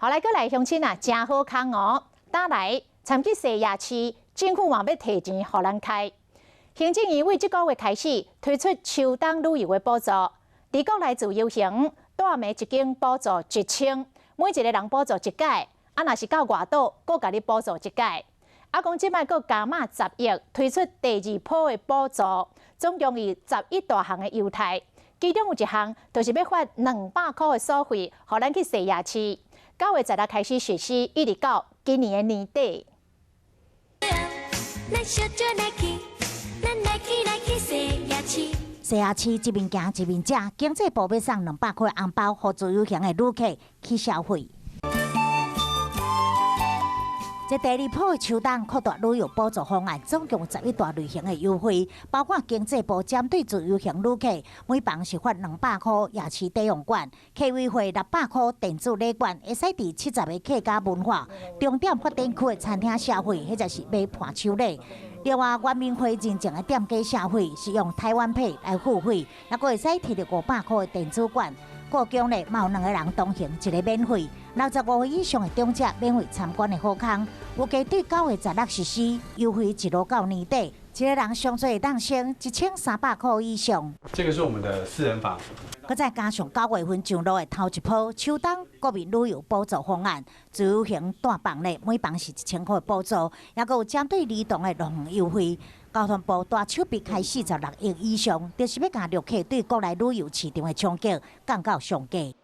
好來，閣來鄉親啊，誠好康哦！打來參去踅夜市，政府嘛欲提錢予咱開。行政院為這個月開始推出秋冬旅遊的補助，佇國內自由行，蹛暝一間補助1000，每一个人補助一擺。啊，若是到外島，閣共你補助一擺。啊，講這擺閣加碼10億，推出第二波的補助，總共有11大項的優待，其中有一項就是欲發200箍的所費，予咱去踅夜市。9月16開始實施，一直到今年的年底。咱小酒來去，咱來去來去踅夜市。踅夜市一面行一面食，經濟部欲送200塊紅包，予自由行的旅客去消費。這第二波的秋冬擴大旅遊補助方案，總共有11大類型的優惠，包括經濟部針對自由行旅客，每房是發200箍夜市抵用券，客委會600箍電子禮券，會使佇70個客家文化重點發展區的餐廳消費，或者是買伴手禮。另外，原民會認證的店家消費是用台灣 Pay 來付費，抑閣會使提著500箍的電子券。故宮咧，嘛有兩個人同行，一个免費。65歲以上的長者免費參觀的好康，預計對9月16實施，優惠一路到年底，一个人上濟會當省1300箍以上。這個是我們的四人房。閣再加上9月份上路的頭一波秋冬國民旅遊補助方案，自由行蹛房咧，每房是1000箍的補助，抑閣有針對兒童的樂園優惠。交通部大手筆開46億以上，就是欲共陸客對國內旅遊市場的衝擊降到上低。